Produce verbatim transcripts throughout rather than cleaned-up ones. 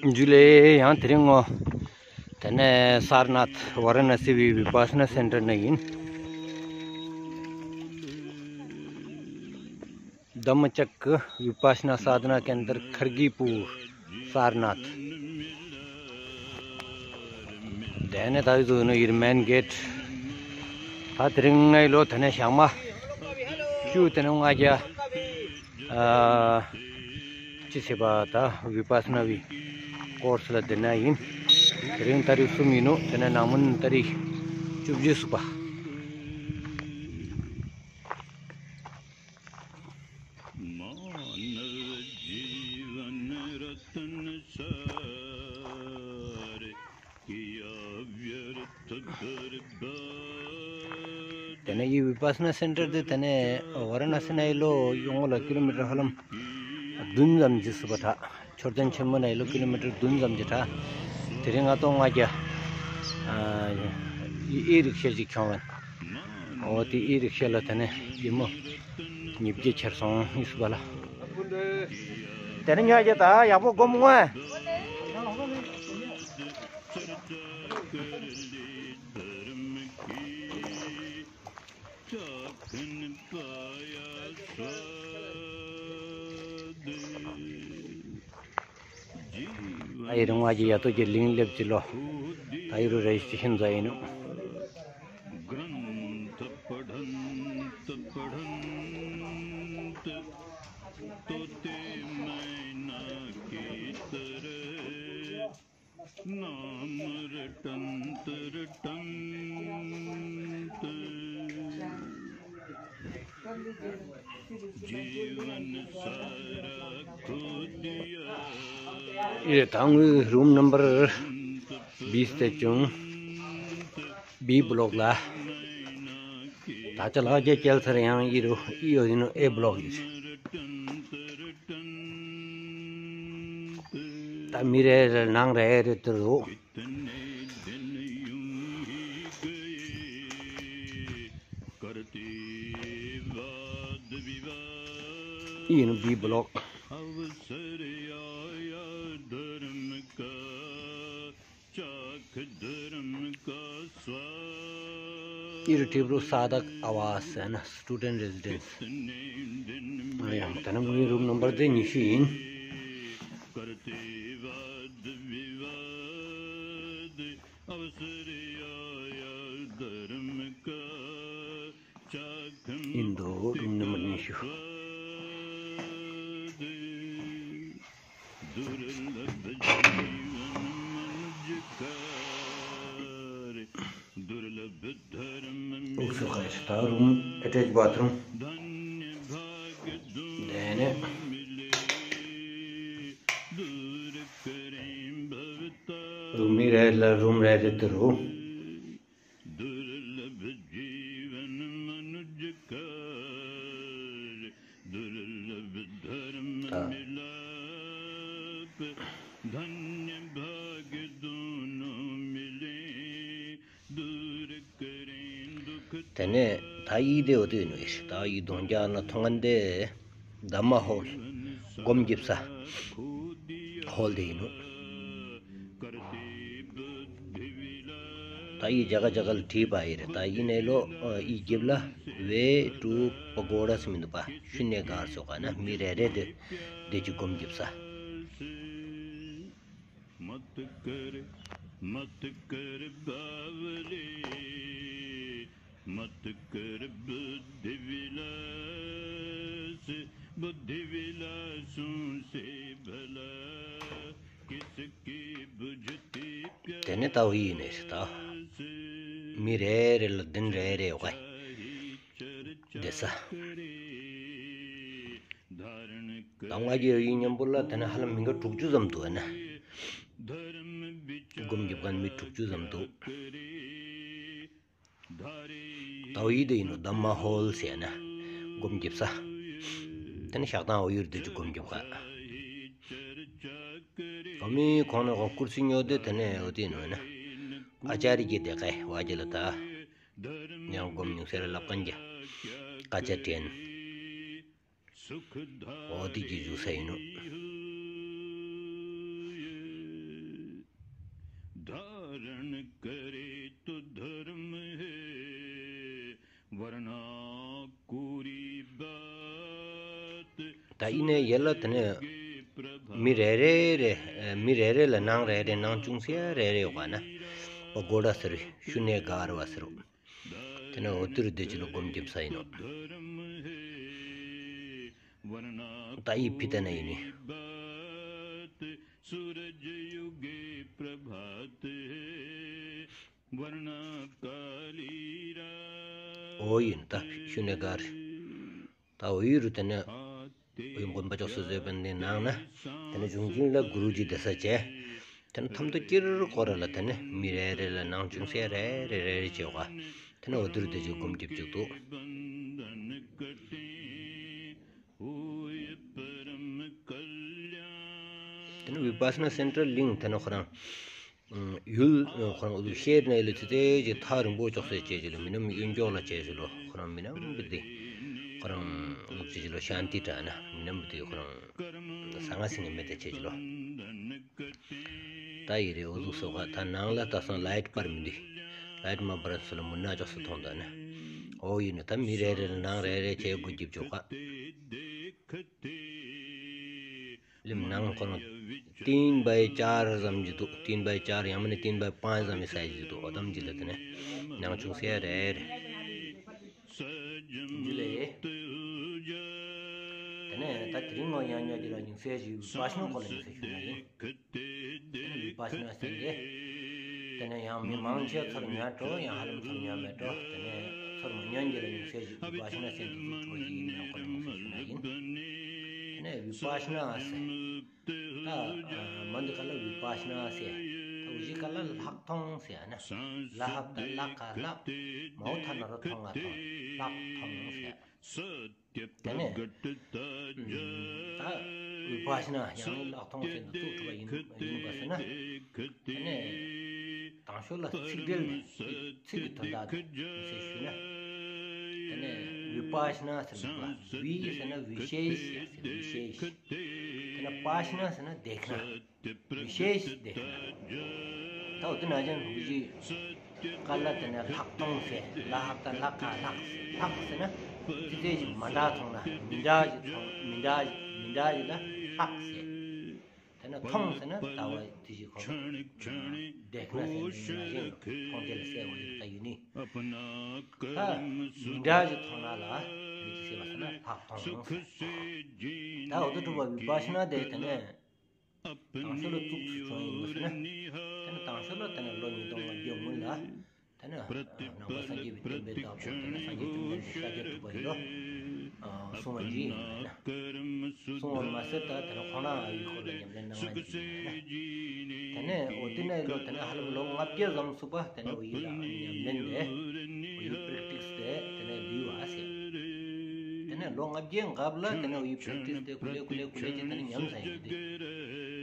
ཇུ་ལེ། ཡང་དེ་རིང་ངོ་དེ་ནས་སར་ནཱཐ་ཝ་ར་ན་སི་བི་བི་པ་ས་ན་སེན་ཊར་ནང་ཨིན། དམ་ཅག་བི་པ་ས་ན་སཱ་དྷ་ན་ཀེན་དར་ཁར་གི་པུར་སར་ནཱཐ། དེ་ནས་ད་འི་ཟུག་ནོ་ཨིར་མེན་གེཊ། ད་དེ་རིང་ངའི་ལོ་དེ་ནས་ཞག་མ་ཤུ་དེ་ནས་ང་རྒྱལ་ཨ་ཅི་ཟེར་བ་ད་བི་པ་ས་ན་བི་ཀོརས་ལ་དེ་ནས་ཨིན། དེ་རིང་ཏ་རིག་གསུམ་ཨིན་ནོག། དེ་ནས་ནངས་མོ་ཏ་རིག་བཅུ་བཞི་སུ་བ། དེ་ནས་འི་བི་པ་ས་ན་སེན་ཊར་དེ་དེ་ནས་ཝ་ར་ན་སི་ནང་ལོ་ཡོང་ལ་ཀི་ལོ་མི་ཊར་ཧ་ལམ་བདུན་ཙམ་ཅིག་སུ་བ། ད་མཆོད་རྟེན་ཆེན་མོ་ནང་ལོ་ཀི་ལོ་མི་ཊར་བདུན་ཙམ་ཅིག་ད། དེ་རིང་ང་ཏོ་ང་རྒྱལ་ཨ་ཨི་རིག་ཤ་ཅིག་ཁྱོང་བན། འོ་དེ་ཨི་རིག་ཤ་ལ་དེ་ནས་ཡི་མོ་ཉིས་བརྒྱ་ཁྱེར་སོང་ཨིན་སུ་བ་ལ། དེ་ནས་ཉོ་རྒྱལ་ད་ཡག་པོ་སྒོམ་ངོ་ཨ། ཨའི་རུང་བ་ཅིག་ཡ་ཏོ་ཅིག་གླིང་ལེབ་ཅིག་ལོ། ད་ཨའི་རུ་རེ་ཞིག་ཤིན་ཛ་ཨིན་ནོག། ཨི་ད་ངུ་རུམ་ནམ་བར་བི་སྟེ་ཅུང་བི་བློག་ལ། ད་ཅ་ལག་ཅིག་ཁྱེར་ཚར་ཡང་ཨི་རུ་ཨི་ཡོ་ཨིན་ནོག་ཨེ་བློག་ཨིན། ད་མི་རེ་རེ་ནང་རེ་རེ་ཏུ་རུ། ཨི་ནི་བི་བློག། ཨི་རུ་ཊིབ་རུ་སཱ་དག་ཨ་ཝཱས་ཟེར་ན་སི་ཊུ་ཌེནཊ་རེ་ཛི་ཌེནཊ། ཨ་ཡ་ད་ནི་མི་རུམ་ནམ་བར་དེ་ཉི་ཤུ་ཨིན། ཨིན་དོ་རུམ་ནམ་བར་ཉི་ཤུ། ཨུག་སུ་ཁ་ཤི་ད་རུམ་ཨེ་ཊེཆ་བཱཐ་རུམ། དེ་ནས་རུམ་མི་རེ་ལ་རུམ་རེ་རེ་ཏུ་རུ། དེ་ནས་ད་ཨི་དེ་འོ་དེ་ནོ་ཨིར་ད་ཨི་གདོང་རྒྱ་ན་མཐོང་ངན་དེ། དྷརྨ་ཧོལ། སྒོམ་རྒྱབ་ས་ཧོལ་དེ་ཨིན་ནོག། ད་ཨི་ཇ་ག་ཇ་ག་ལ་བྲིས་པ་ཨིན་རེ། ད་ཨི་ནེ་ལོ་ཨི་རྒྱབ་ལ་ཝེ་ཊུ་པ་གོ་ཌ་ཟེར་མི་འདུག་པ། ཤུན་ནེ་གར་ཙོགས་ཀ་ན་མི་རེ་རེ་དེ་དེ་ཅིག་སྒོམ་རྒྱབ་ས། དེ་ནས་ད་འོ་ཨི་ནེ་ད་མི་རེ་རེ་ལ་གདན་རེ་རེ་ཡོད་ག་དེ་ས། ད་ང་གི་ཡོད་ཡིན་མཉམ་པོ་ལ་དེ་ནས་ཧ་ལམ་མི་འགའ་དྲུག་ཅུ་ཙམ་འདུག་ཨ་ན། སྒོམ་རྒྱབ་མཁན་མི་དྲུག་ཅུ་ཙམ་འདུག། ད་འོ་ཨི་དེ་ཨིན་ནོག། དྷརྨ་ཧོལ་ཟེར་ན་སྒོམ་རྒྱབ་ས། དེ་ནས་ཞག་དང་འོ་ཨི་རུ་དེ་ཅིག་སྒོམ་རྒྱབ་ཁ། འོ་མི་ཁོང་ནས་ཁོང་ཀུར་སི་ཉོ་དེ་དེ་ནས་འོ་དེ་ཨིན་ནོག་ཨ་ན། ཨ་ཅཱརྱ་གི་དེ་ཀ་བ་ཇི་ལ་ད། ཡང་སྒོམ་ཉུང་སེ་ར་ལབ་མཁན་གྱི་བཀའ་ཆོས་དྲན། འོ་དེ་གི་བཞུགས་ས་ཨིན་ནོག། ད་ཨིན་ནའི་ཡ་ལ་དེ་ནས་མི་རེ་རེ་རེ་ཨ་མི་རེ་རེ་ལ་ནང་རེ་རེ་ནང་ཅུང་ཟད་རེ་རེ་ཡོད་ག་ན། བ་གོ་ད་ཟེར་བའི་ཤུ་ནེ་གར་བ་ཟེར་རོ། དེ་ནས་འོ་དེ་རུ་དེ་ཅི་ལོ་སྒོམ་རྒྱབ་ས་ཡིན་ནོ། ད་ཨི་ཕི་ད་ན་ཡིན་ནི། འོ་ཡིན་ད་ཤུ་ནེ་གར། ད་འོ་ཡི་རུ་དེ་ནས་འོ་ཡི་དགོན་པ་ཅོག་སུ་བཟོས་པའི་ནང་ན། དེ་ནས་གཞུང་ཆེན་ལ་གུ་རུ་ཇི་བསྡད་ས་བྱས། དེ་ནས་ཐམ་ཏོ་ཀིར་སྐོར་ལ་དེ་ནས་མི་རེ་རེ་ལ་ནང་ཅུང་ཟད་རེ་རེ་རེ་རེ་བྱེད་ག། དེ་ནས་འོ་དེ་རུ་དེ་ཅིག་སྒོམ་རྒྱབ་བཅུག་འདུག། དེ་ནས་བི་པ་ས་ན་སེན་ཊར་གླིང་དེ་ནས་ཁོ་རང་ཡུལ་ཁོ་རང་འུ་ཤེར་ནས་ལོ་ཙི་ཙི་ཅིག་ཐག་རིང་པོ་ཅོག་སེ་བྱས་ཅི་ལོ་མི་ནམ་གཡོན་ཕྱོགས་ལ་བྱས་ཅི་ལོ་ཁོ་རང་མི་ནམ་བི་དེ་ཁོ་རང་ལུག་ཅི་ཅི་ལོ་ཤཱན་ཏི་དྲག་ན་མི་ནམ་བི་དེ་ཁོ་རང་ས་ང་སིང་ངེ་མེད་དེ་བྱས་ཅི་ལོ། ད་ཡི་རེ་འུ་ཟུག་སོ་ག་ད་ནང་ལ་ད་སང་ལའིཊ་པར་མི་འདི་ལའིཊ་མ་པར་སོ་ལ་མུན་ན་ཅོག་སེ་མཐོང་ད་ན། འོ་ཡིན་ནོ་ད་མི་རེ་རེ་ལ་ནང་རེ་རེ་བྱས་སྒོ་རྒྱབ་བཅུག་ག། ལིམ་ནང་ཁོ་རང་ཏིན་བའི་ཅར་ཙམ་ཅིག་འདུག། ཏིན་བའི་ཅར་ཡང་མིན་ན་ཏིན་བའི་པཱན་ཙམ་གྱི་སའིཛ་ཅིག་འདུག། འོ་དམ་ཅིག་ལ་དེ་ནས་ནང་ཆུང་སེ་རེ་རེ་ཇི་ལེ། དེ་ནས་ད་དེ་རིང་ངོ་ཡང་ཉོ་རྒྱུ་ལ་ཉིན་སེ་ཞིག་བི་པ་ཤ་ན་སྐོར་ལ་ཉིན་སེ་ཞུ་ན་ཡིན། དེ་ནས་བི་པ་ཤ་ན་ཟེར་ཏེ། དེ་ནས་ཡང་མི་མང་ཆེ་ཚོར་ཉན་འགྲོ་ཡང་ཧ་ལམ་ཚོར་ཉན་མེད་འགྲོ། དེ་ནས་ཚོར་མ་ཉན་རྒྱུ་ལ་ཉིན་སེ་ཞིག་བི་པ་ཤ་ན་ཟེར་ཏེ་ཚུར་འགྲོ་ཞིག་ཡིན་ན་སྐོར་ལ་ཉིན་སེ་ཞུ་ན་ཡིན། དེ་ནས་བི་པ་ཤ་ན་ཟེར། ད་མ་འདི་ག་ལ་བི་པ་ཤ་ན་ཟེར། ད་འུ་ཅི་ག་ལ་ལྷག་མཐོང་ཟེར་ན། ལ་ཧབ་ད་ལ་ཀ་ལྷག། མའོ་ཐ་ན་རོ་མཐོང་ང་མཐོང་། ལྷག་མཐོང་ཟེར། དེ་ནས་ད་བི་པ་ཤ་ན་ཡང་ནི་ལྷག་མཐོང་ཟེར་ན་ཚུགས་ཐུབ་པ་ཡིན་ཡིན་པ་ཟེར་ན། དེ་ནས་དང་ཤོས་ལ་ཚིག་འགྲེལ་ནས་ཚིག་གི་དོན་དག་དེ་ཟེར་ཞུས་ན། དེ་ནས་བི་པ་ཤ་ན་ཟེར་ན་བི་ཟེར་ན་བི་ཤེཤ་ཟེར་བི་ཤེཤ། དེ་ནས་པ་ཤ་ན་ཟེར་ན་དེ་ཁ་ན། བི་ཤེཤ་དེ་ཁ་ན། ད་འོ་དེ་ན་ཅན་འུ་ཅི་ག་ལ་དེ་ནས་ལྷག་མཐོང་ཟེར་ལ་ཧབ་ད་ལ་ཀ་ལྷག་ཟེར། ལྷག་ཟེར་ན་ཙི་ཙི་ཞིག་མ་འདྲ་མཐོང་ན་མི་འདྲ་ཞིག་མཐོང་མི་འདྲ་མི་འདྲ་ཞིག་ལ་ལྷག་ཟེར། དེ་ནས་མཐོང་ཟེར་ན་ལྟ་བ་དེ་ཞིག་ཁོ་དེ་ཁ་ན་ཟེར་ན་ཅན་མཐོང་དེ་ལ་ཟེར་བ་ཞིག་ད་ཡོད་ནི། ད་མི་འདྲ་ཞིག་མཐོང་ན་ལ་མི་ཅི་ཟེར་བ་ཟེར་ན་ལྷག་མཐོང་ཟེར། ད་འོ་དེ་གྲུབ་པ་བི་པ་ཤ་ན་དེ་དེ་ནས། དང་ཤོས་ལ་ཚུགས་སུ་བྱུང་ཡིན་ཟེར་ན། དེ་ནས་དང་ཤོས་ལ་དེ་ནས་ལོ་ཉིས་སྟོང་ལྔ་བརྒྱ་སྔོན་ལ། དེ་ནས་ནང་པ་སངས་རྒྱས་པའི་བསྟན་པའི་བདག་པོ་དེ་ནས་སངས་རྒྱས་བཅོམ་ལྡན་འདས་ཤཱཀྱ་ཐུབ་པ་ཡིན་ནོ། གསུངས་པ་ཅིག་ཡིན་ན། གསུངས་པ་མ་ཟད་ད་དེ་ནས་ཁོང་རང་ཨ་ཡི་སྐོར་ལ་ཉམས་ལེན་གནང་བ་ཅིག་ཡིན་ན། དེ་ནས་འོ་དེ་ནས་ལོ་དེ་ནས་ཧ་ལམ་ལོ་ལྔ་བརྒྱ་ཙམ་སུ་པ་དེ་ནས་འོ་ཡི་ལ་ཉམས་ལེན་ལས། འོ་ཡི་པྲེག་ཊིས་དེ་དེ་ནས་ལུས་པ་ཟེར། དེ་ནས་ལོ་ལྔ་བརྒྱའི་རྒབ་ལ་དེ་ནས་འོ་ཡི་པྲེག་ཊིས་དེ་ཀུ་ལེ་ཀུ་ལེ་ཀུ་ལེ་ཅིག་དེ་ནས་ཉམས་ས་ཡིན་དེ།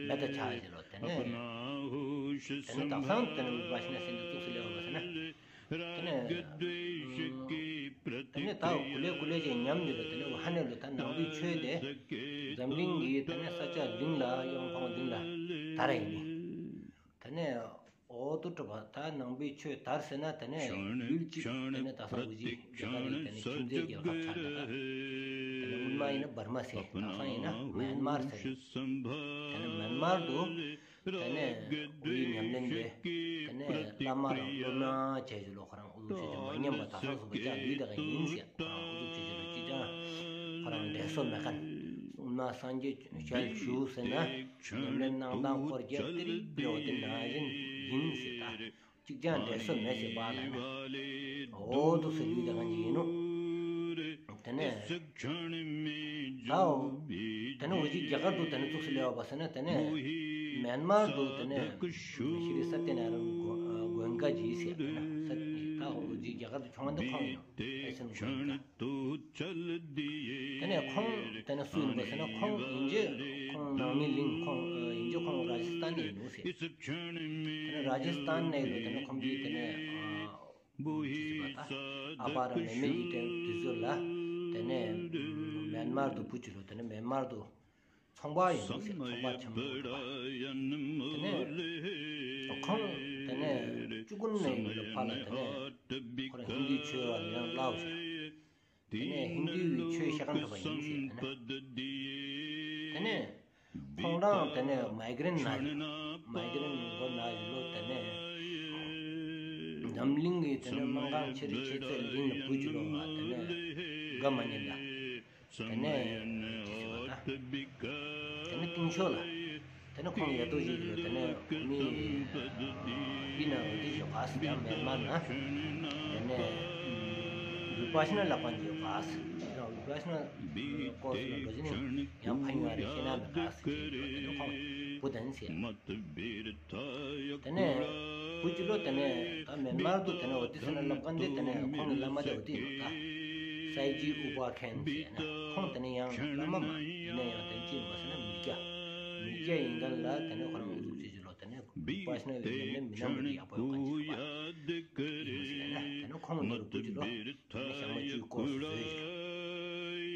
མེད་ད་ཆ་ཡི་ལོ་དེ་ནས། དེ་ནས་དེང་སང་དེ་ནས་བི་པ་ཤ་ན་ཟེར་ནས་ཚུགས་སུ་ལེ་བ་ཟེར་ན། དེ་ནས། དེ་ནས་ད་ཀུ་ལེ་ཀུ་ལེ་ཅིག་ཉམས་ཡོད་ལ་དེ་ནས་འོ་ཧ་ནེ་ལོ་ད་ནང་པའི་ཆོས་དེ། འཛམ་གླིང་གི་དེ་ནས་ས་ཆ་གླིང་ལ་ཡོང་ཕང་གླིང་ལ་དར་ཡིན་ནི། དེ་ནས། འོ་དེ་གྲུབ་པ་ད་ནང་པའི་ཆོས་དར་ཟེར་ན་དེ་ནས་ཡུལ་གཅིག་དེ་ནས་ད་སང་འུ་ཅི་རྒྱ་གར་རི་དེ་ནས་ཁྱིམ་མཚེས་རྒྱལ་ཁབ་ཆགས་ད་ད། དེ་ནས་སྔོན་མ་ཡིན་ན་འབར་མ་ཟེར། དེང་སང་ཡིན་ན་མེན་མར་ཟེར། དེ་ནས་མེན་མར་དུ་དེ་ནས་འུ་ཅི་ཉམས་ལེན་དེ་དེ་ནས་བླ་མ་རང་སློབ་མ་བྱས་ཞུ་ལོ་ཁོ་རང་འུ་ཚོ་ཅིག་མ་ཉམས་པ་དེང་སང་སུ་བ་ཅག་ལུས་ད་ག་ཡིན་ཟེར། ཁོ་རང་འུ་ཚོ་ཅིག་ཅིག་ལ་ཅིག་ཅང་ཁོ་རང་འདྲེ་སོ་མེད་མཁན། སྔོན་མ་སངས་རྒྱས་ཞལ་བཞུགས་ཟེར་ན། ཉམས་ལེན་གནང་སྟངས་སྐོར་རྒྱབ་སྟེ་རིག་པའི་འོ་དེ་ན་བཞིན་ཡིན་ཟེར་ད། གཅིག་ཀྱང་འདྲེ་སོ་མེད་ཟེར་བ་ལ་ན། འོ་དུ་སེ་ལུས་ད་གང་ཅི་ཡིན་ནོ། དེ་ནས། ད་འོ། དེ་ནས་འུ་ཅི་རྒྱ་གར་དུ་དེ་ནས་ཚུགས་སུ་ལེ་བ་པ་ཟེར་ན་དེ་ནས། མེན་མར་དུ་དེ་ནས། ཤྲི་སཏྱ་ནཱ་ར་ཡན་གོ་ཨ་གོ་ཨན་ཀ་ཇི་ཟེར་ན། ད་འུ་ཅི་རྒྱ་གར་དུ་བྱུང་བ་འདི་ཁོང་ཡིན་ནོ། ཨེ་སེ་ན་གོ་ཨན་ཀ། དེ་ནས་ཁོང་དེ་ནས་སུ་ཡིན་པ་ཟེར་ན་ཁོང་ཡིན་རྗེས་ཁོང་ནང་མི་གླིང་ཁོང་ཡིན་རྗེས་ཁོང་ར་ཇི་སྟན་ནས་ཡིན་ནོ་ཟེར། དེ་ནས་ར་ཇི་སྟན་ནས་ལོ་དེ་ནས་ཁོང་གིས་དེ་ནས་ཨ་ཅི་ཟེར་བ་ད་ཨ་པ་ར་མེ་མེ་ཡི་དེ་དུས་ཚོད་ལ་དེ་ནས་མེན་མར་དུ་བུ་ཅི་ལོ་དེ་ནས་མེན་མར་དུ་ཚོང་པ་ཡིན་ནོ་ཟེར། ཚོང་པ་ཆེན་པོ་རེད་པ། དེ་ནས་ཁོང་དེ་ནས་བཅུ་དགུ་ནས་ལོ་ཕ་ལ་དེ་ནས་ཁོ་རང་ཧིན་དུའི་ཆོས་བ་ལ་ཡང་བསླབས་ཟེར། དེ་ནས་ཧིན་དུའི་ཆོས་ཤེས་མཁན་ཐོབ་པ་ཡིན་ཟེར་ན། ཁོང་རང་དེ་ནས་མའི་གི་རེན་ན་ཞུ་ལོ། མའི་གི་རེན་མགོ་ན་ཞུ་ལོ། དེ་ནས་འཛམ་གླིང་གི་དེ་ནས་མ་གང་ཆེ་རི་ཆེ་ཚད་གླིང་ལ་བུད་ཅི་ལོ། དེ་ནས་དགའ་མ་ཉན་ད། དེ་ནས་དེ་ནས་ཏིང་ཤོ་ལ། དེ་ནས་ཁོང་ཡ་ཏོ་ཞིག་ལོ། དེ་ནས་མི་པི་ན་འོ་དེ་ཞིག་ག་སི་ད་མེན་མ་ན། དེ་ནས་བི་པ་ཤ་ན་ལ་པན་ཞིག་ག་སི། བི་པ་ཤ་ན་ཀོར་སི་ལ་འགྲོ་ཞིག་ནི་ཡང་ཕ་ཉུ་རེ་ཤེ་ན་མེ་ག་སི་ཞིག་ལོ། དེ་ནས་ཁོང་བུད་དེན་ཟེར། དེ་ནས་བུད་ཅི་ལོ། དེ་ནས་ད་མེན་མ་དུ་དེ་ནས་འོ་དེ་ཟེར་ན་ལབ་མཁན་དེ་དེ་ནས་ཁོང་གི་བླ་མ་དེ་འོ་དེ་ཡིན་ནོ་ད། སའི་ཇི་ཨུ་པ་ཁན་ཟེར་ན་ཁོང་དེ་ནས་ཡང་བླ་མ་མ་ཡིན་ན་ཡང་དེ་ནས་ཅི་ཡིན་པ་ཟེར་ན་མི་སྐྱ། མི་སྐྱ་ཡིན་མཁན་ལ་དེ་ནས་ཁོ་རང་འུ་ཚུགས་བྱེད་ཅི་ལོ། དེ་ནས་བི་པ་ཤ་ན་ཡོད་ནས་མི་ན་མི་དེ་ཡག་པོ་ཡོད་མཁན་ཅིག་ཡོད་པ་ཡིན་ཟེར་ན། དེ་ནས་ཁོང་ནོར་བུད་ཅི་ལོ། དེ་ནས་ཞག་མ་བཅུའི་ཀོར་སི་བཟོས་ཅི།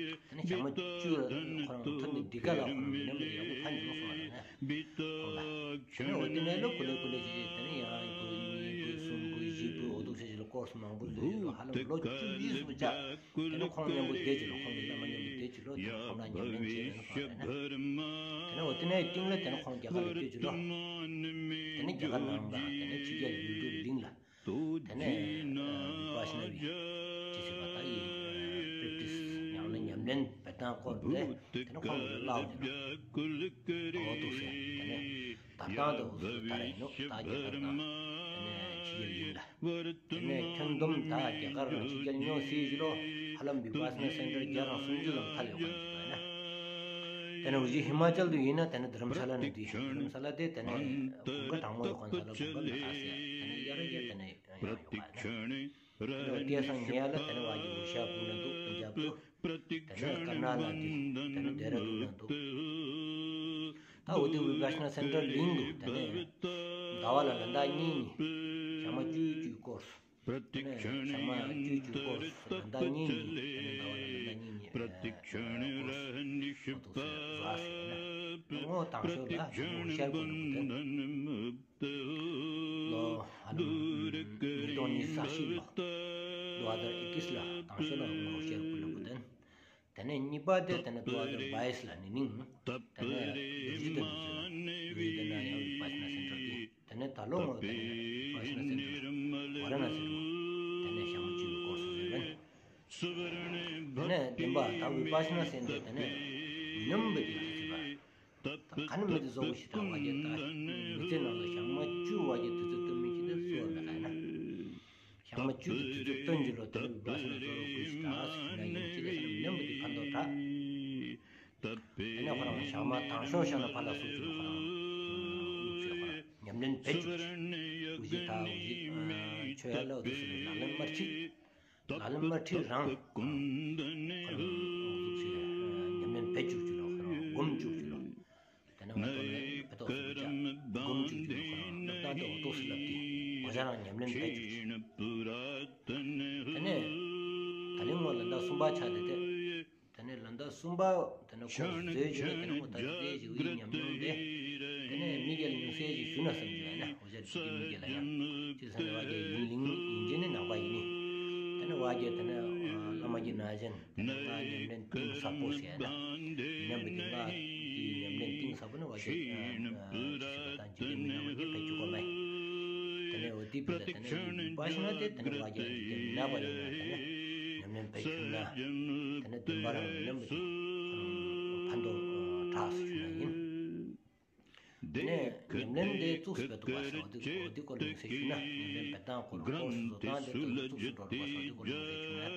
དེ་ནས་ཞག་མ་བཅུ་ཁོ་རང་ཐོན་ནས་འདི་ག་ལ་ཁོ་རང་མི་ནམ་པ་ཡག་པོ་ཕན་ཡོང་སོང་བ་ལ་ནས་ཁོང་ལ། དེ་ནས་འོ་དེ་ནས་ལོ་ཀུ་ལེ་ཀུ་ལེ་བྱས་བྱས་དེ་ནས་ཡང་བུ་གཉིས་བུ་གསུམ་བུ་བཞི་བུ་འོ་དུ་བྱས་བྱས་ལ་ཀོར་སི་མང་པོ་བཟོས་ཅི་ལོ། ཧ་ལམ་ལོ་བཅུ་བཞི་སུ་བྱ། དེ་ནས་ཁོང་མཉམ་པོ་བསྡད་ཅི་ལོ། ཁོང་གི་བླ་མ་མཉམ་པོ་བསྡད་ཅི་ལོ། དེ་ནས་ཁོང་ལ་ཉམས་ལེན་བྱས་ནས་སོང་བ་ལ་ནས། དེ་ནས་འོ་དེ་ནས་སྟིང་ལ་དེ་ནས་ཁོང་རྒྱ་གར་ལ་བསྡད་ཅི་ལོ། དེ་ནས་རྒྱ་གར་ནང་ལ་དེ་ནས་ཕྱི་རྒྱལ་ཡུལ་གྲུ་གླིང་ལ། དེ་ནས་བི་པ་ཤ་ན་བི་ཅི་ཟེར་བ་ད་ཡིན་པྲེག་ཊིས་ཡང་ན་ཉམས་ལེན་འབད་སྟངས་སྐོར་དེ་དེ་ནས་ཁོང་གི་ལ་ལོག་ཅི་ལོ། འོ་དུ་ཟེར་དེ་ནས་ད་ལྟ་དུ་འོ་དུ་དར་ཡིན་ནོ། ད་རྒྱ་གར་ནང་དེ་ནས་ཕྱི་རྒྱལ་ཡིན་ལ། དེ་ནས་ཁྱོན་བསྡོམས་ད་རྒྱ་གར་ནང་ཕྱི་རྒྱལ་ཉོ་སྲིད་ཅི་ལོ། ཧ་ལམ་བི་པ་ཤ་ན་སེན་ཊར་བརྒྱ་དང་སུམ་ཅུ་ཙམ་ཐལ་ཡོད་མཁན་ཅིག་ཡོད་ན། དེ་ནས་འུ་ཅི་ཧི་མ་ཅལ་དུ་ཡིན་ན་དེ་ནས་དྷ་རམ་ས་ལ་ནས་དེ་དྷ་རམ་ས་ལ་དེ་དེ་ནས་གུང་དཀའ་གྲང་མོ་ཡོད་མཁན་ས་ལ་གུང་དཀའ་མེད་ཁ་ཟེར། དེ་ནས་ཡ་ར་ཡ་དེ་ནས་ཡང་ཡོད་པ་ཡིན་ན། དེ་ནས་དེ་སང་ཉེ་ཡ་ལ་དེ་ནས་བ་ཇི་ཨོ་ཤ་པུར་ན་འདུག་པན་ཇབ་འདུག། དེ་ནས་ཀར་ན་ལ་འདུག། དེ་ནས་ཌེ་ར་ཌུན་ན་འདུག། ད་འོ་དེ་བི་པ་ཤ་ན་སེན་ཊར་གླིང་དུ་དེ་ནས་ཟླ་བ་ལ་ལན་གྲངས་གཉིས་གཉིས་ཞག་མ་བཅུ་བཅུའི་ཀོར་སི། དེ་ནས་ཞག་མ་བཅུ་བཅུའི་ཀོར་སི་ལན་གྲངས་གཉིས་གཉིས་དེ་ནས་ཟླ་བ་ལ་ལན་གྲངས་གཉིས་གཉིས་ཀོར་སི་འོ་དུ་ཟ་ཟེར་ན། ངོ་དང་ཤོས་ལ་ཤར་གོ་ནུ་དེ། ལོ་ཨ་ནི་ཉིས་སྟོང་ཉི་ཤུ་རྩ་གཅིག་ལོ། ལོ་ཨ་དར་ཨི་ཀིས་ལ་དང་ཤོས་ལ་ངོ་ཤར་གོ་ནུ་དེ། དེ་ནས་གཉིས་པ་དེ་དེ་ནས་ལོ་ཨ་དར་བའིས་ལ་ནི་ནིང་དེ་ནས་རུ་ཇི་དེ་ནས་རུ་ཇི་དེ་ན་ཡང་བི་པ་ཤ་ན་སེན་ཊར་གི་དེ་ནས་ད་ལོ་ངོ་དེ་ནས་བི་པ་ཤ་ན་སེན་ཊར་ཝ་ར་ན་སི་རུ་དེ་ནས་ཞག་མ་བཅུ་གི་ཀོར་སི་ཟེར་བན། དེ་ནས་བདུན་པ་ད་བི་པ་ཤ་ན་སེན་ཊར་དེ་ནས་མི་ནམ་པ་དེ་ཅི་ཟེར་བ། ད་ག་ནི་མི་དེ་བཟོ་བོ་ཞིག་ད་བ་ཇི་ད་མི་ཚེ་ནང་ལ་ཞག་མ་བཅུ་བ་ཇི་དུས་ཚོད་སྟོན་མི་ཅི་དེ་བཟོ་བ་མེད་ག་ན། ཞག་མ་བཅུ་དེ་དུས་ཚོད་སྟོན་ཅི་ལོ་དེ་ནས་བི་པ་ཤ་ན་བཟོ་བོ་ཞིག་ད་ཟེར་ན་ཡིན་ཅི་དེ་ཟེར་ན་མི་ནམ་པ་དེ་ཕན་ཐོགས་དྲག། དེ་ནས་ཁོ་རང་ཞག་མ་དང་ཤོས་ཤ་ན་ཕར་ལ་སོང་ཅི་ལོ་ཁོ་རང་ཨུ་ཚུགས་ཤིག་ཁོ་རང་ཉམས་ལེན་འབད་བཅུག་ཅི། ཨུ་ཅི་ད་ཨུ་ཅི་ཆོས་ཡ་ལ་ཨུ་ཚུགས་ཤིག་ལག་ལེན་མ་ཁྲིད། ལག་ལེན་མ་ཁྲིད་རང་ཁོ་རང་ཨུ་ཚུགས་ཤིག་ཉམས་ལེན་འབད་བཅུག་ཅི་ལོ་ཁོ་རང་སྒོམ་བཅུག་ཅི་ལོ། དེ་ནས་ང་ཏོ་ནས་ཕེ་ཏོག་སུ་བཅའ་སྒོམ་བཅུག་ཅི་ལོ་ཁོ་རང་ནག་ཏང་དེ་འོ་ཏོག་སི་ལབ་དེ་འོ་ཅག་རང་ཉམས་ལེན་འབད་བཅུག་ཅི། དེ་ནས་ད་ལན་ངོ་ལན་ད་གསུམ་པ་ཆགས་ཏེ་དེ། དེ་ནས་ལན་ད་གསུམ་པ་དེ་ནས་ཁོ་བཟོས་བྱས་ནས་དེ་ནས་ཁོ་ད་བཟོས་བྱས་ཡི་ཉམས་མྱོང་དེ། དེ་ནས་མི་རྒྱལ་ཉུང་ཤས་ཅིག་ཞུ་ན་བསམ་བྱུང་ཡ་ན་འོ་ཅག་ཅིག་གི་མི་རྒྱལ་ལ་ཡང་ཅི་ཟེར་ན་བ་རྒྱལ་ཡུན་རིང་ཡིན་རྗེས་ནས་ནང་པ་ཡིན་ནི། དེ་ནས་བ་རྒྱལ་དེ་ནས་བླ་མ་གི་ན་གཞོན་དེ་ནས་ང་ཉམས་ལེན་གཏིང་ཟབ་པོ་ཟེར་ཡ་ན། མི་རྣམས་ཀྱི་ང་གི་ཉམས་ལེན་གཏིང་ཟབ་པོ་ནི་བ་རྒྱལ་ཅི་ཟེར་བ་དང་འཇིག་རྟེན་མི་རྣམས་ཀྱི་བེད་སྤྱོད་གོ་མེད། དེ་ནས་འོ་དེ་བི་ལ་དེ་ནས་བ་ཤ་ན་དེ་དེ་ནས་བ་རྒྱལ་འཇིག་རྟེན་མི་རྣམས་པ་ཡིན་ན་དེ་ནས་ཉམས་ལེན་བེད་སྤྱོད་ན། དེ་ནས་བདུན་པ་རང་ཉམས་ལེན་བེད་སྤྱོད་ཕན་ཐོགས་དྲག་སུ་ཞུ་ན་ཡིན། དེ་ནས་ཉམས་ལེན་དེ་བཙུགས་སུ་བེད་ཐུབ་པ་ཟེར་བ་དེ་འོ་དེ་སྐོར་ལ་ངོས་ཟེར་ཞུ་ན་ཉམས་ལེན་བེད་སྟངས་སྐོར་ལ་སྐོར་སུ་བཟོ་སྟངས་དེ་དེ་བཙུགས་སུ་འགྲོ་ཐུབ་པ་ཟེར་བ་དེ་སྐོར་ལ་ངོས་ཟེར་ཞུ་ན།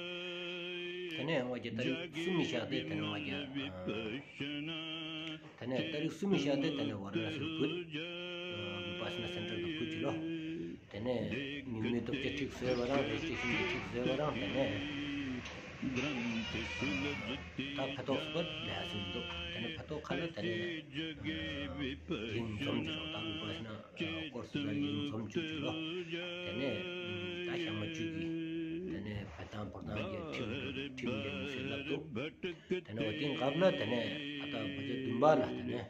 དེ་ནས་ང་གི་ཏ་རིག་གསུམ་མི་ཤག་དེ་དེ་ནས་ང་གི་དེ་ནས་ཏ་རིག་གསུམ་མི་ཤག་དེ་དེ་ནས་ཝ་ར་ན་སི་བུད། བི་པ་ཤ་ན་སེན་ཊར་དུ་བུད་ཅི་ལོ། དེ་ནས་ཉུང་མི་སྟོབས་ཆེ་ཁྲིག་བཟོས་པ་རང་རེ་ཅི་ཤིང་གི་ཁྲིག་བཟོས་པ་རང་དེ་ནས་ད་ཕེ་ཏོག་སུ་བུད་ལས་སུ་མི་འདུག། དེ་ནས་ཕེ་ཏོག་ཁ་ལ་དེ་ནས་ལིང་འཛོམས་ཅི་ལོ། ད་བི་པ་ཤ་ན་སྐོར་སུ་ལ་ལིང་འཛོམས་བཅུག་ཅི་ལོ། དེ་ནས་ད་ཞག་མ་བཅུ་གི་དེ་ནས་བེད་སྟངས་བོར་སྟངས་ཀྱི་ཁྲིམས་ཁྲིམས་ཀྱི་ལུགས་སྲོལ་ལབ་འདུག། དེ་ནས་འོ་དེ་སྐབས་ལ་དེ་ནས་ད་ལྟ་བ་ཇ་བདུན་པ་ལ་དེ་ནས་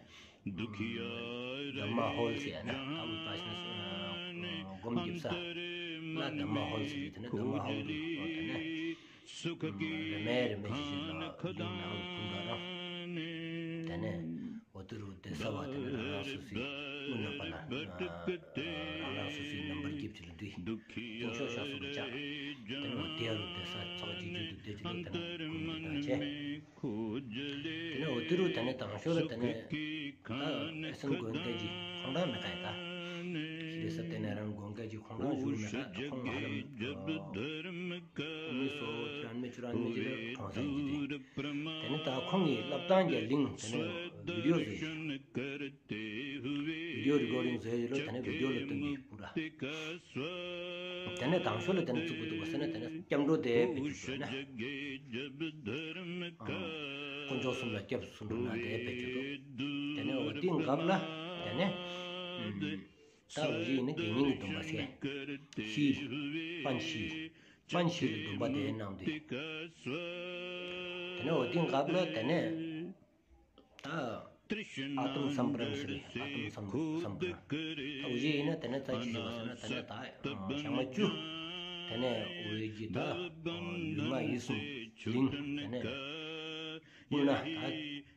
དྷརྨ་ཧོལ་ཟེར་ཡ་ན་ད་བི་པ་ཤ་ན་སྒོམ་རྒྱབ་ས་ལ་དྷརྨ་ཧོལ་ཟེར་དེ་ནས་དྷརྨ་ཧོལ་དུ་འོ་དེ་ནས་རེ་མེ་རེ་མེ་ཅི་ཞིག་ལ་ལིང་ནང་ལ་ཕུང་ག་རང་དེ་ནས་འོ་དེ་རུ་བསྡད་ས་ བ་དེ་ནི་རང་རང་སོ་སོའི་དབུ་ནང་པ་ལ་རང་རང་སོ་སོའི་རྣམ་པར་རྒྱབ་ཅིག་ལ་འདུས། ཏིང་ཤོ་ཤ་སོ་གི་ཅག་དེ་ནི་འོ་དེ་ཡ་རུ་བསྡད་ས་ཚོགས་ཅིག་བརྒྱུད་དུ་བསྡད་ཅིག་ལ་དེ་ནི་ཀུན་གྱི་དང་བཅས། དེ་ནི་འོ་དེ་རུ་དེ་ནི་དང་ཤོ་ལ་དེ་ནི་ད་ཨེ་སན་དགོན་སྐད་ཅིག་ཁོང་རང་མེད་ཀ་ཡ་ད། ཁྱི་རེ་ས་དེ་ནི་རང་དགོན་སྐད་ཅིག་ཁོང་རང་བཞུགས་མེད་ཀ་ད་ཁོང་ཧ་ལམ་ཨ་མི་སོ་ཅུ་ར་མི་ཅུ་ར་མི་ཅི་ལ་ཁོང་ས་ཡིན་ཅི་དེ། དེ་ནི་ད་ཁོང་གི་བསླབ་སྟངས་ཀྱི་གླིང་དེ་ནི་བི་ཌི་ཡོ་བཟོས། བི་ཌི་ཡོ་རི་ཀོར་ཌིང་བཟོས་ཡོད་ལོ། དེ་ནི་བི་ཌི་ཡོ་ལ་སྟོན་གྱི་པུ་ར། དེ་ནི་དང་ཤོ་ལ་དེ་ནི་བཙུགས་པ་འདུག་པ་ཟེར་ན་དེ་ནི་སྐྱབས་འགྲོ་དེ་བེད་སྤྱོད་བྱས་ན། དཀོན་མཆོག་གསུམ་ལ་སྐྱབས་སུ་འགྲོ་ན་དེ་བེད་སྤྱོད་འདུག་དེ་ནི་འོ་དེ་སྐབས་ལ་དེ་ནི་ད་འུ་ཅི་ཡིན་ན་དགེ་བསྙེན་གྱི་སྡོམ་པ་ཟེར། ཤི་པན་ཤི་པན་ཤི་ལ་སྡོམ་པ་དེ་གནང་དུས། དེ་ནི་འོ་དེ་སྐབས་ལ་དེ་ནི་ད་ཨ་ཏམ་སམ་པུ་རན་ཟེར། ཨ་ཏམ་སམ་སམ་པུ་རན། ད་འུ་ཅི་ཡིན་ན་དེ་ནི་རྩ་ཆེ་ཆེ་བ་ཟེར་ན་དེ་ནི་ད་ཞག་མ་བཅུ་དེ་ནི་འུ་ཅི་ད་ལུས་ངག་ཡིད་གསུམ་གླིང་དེ་ནི་སྤུ་ན་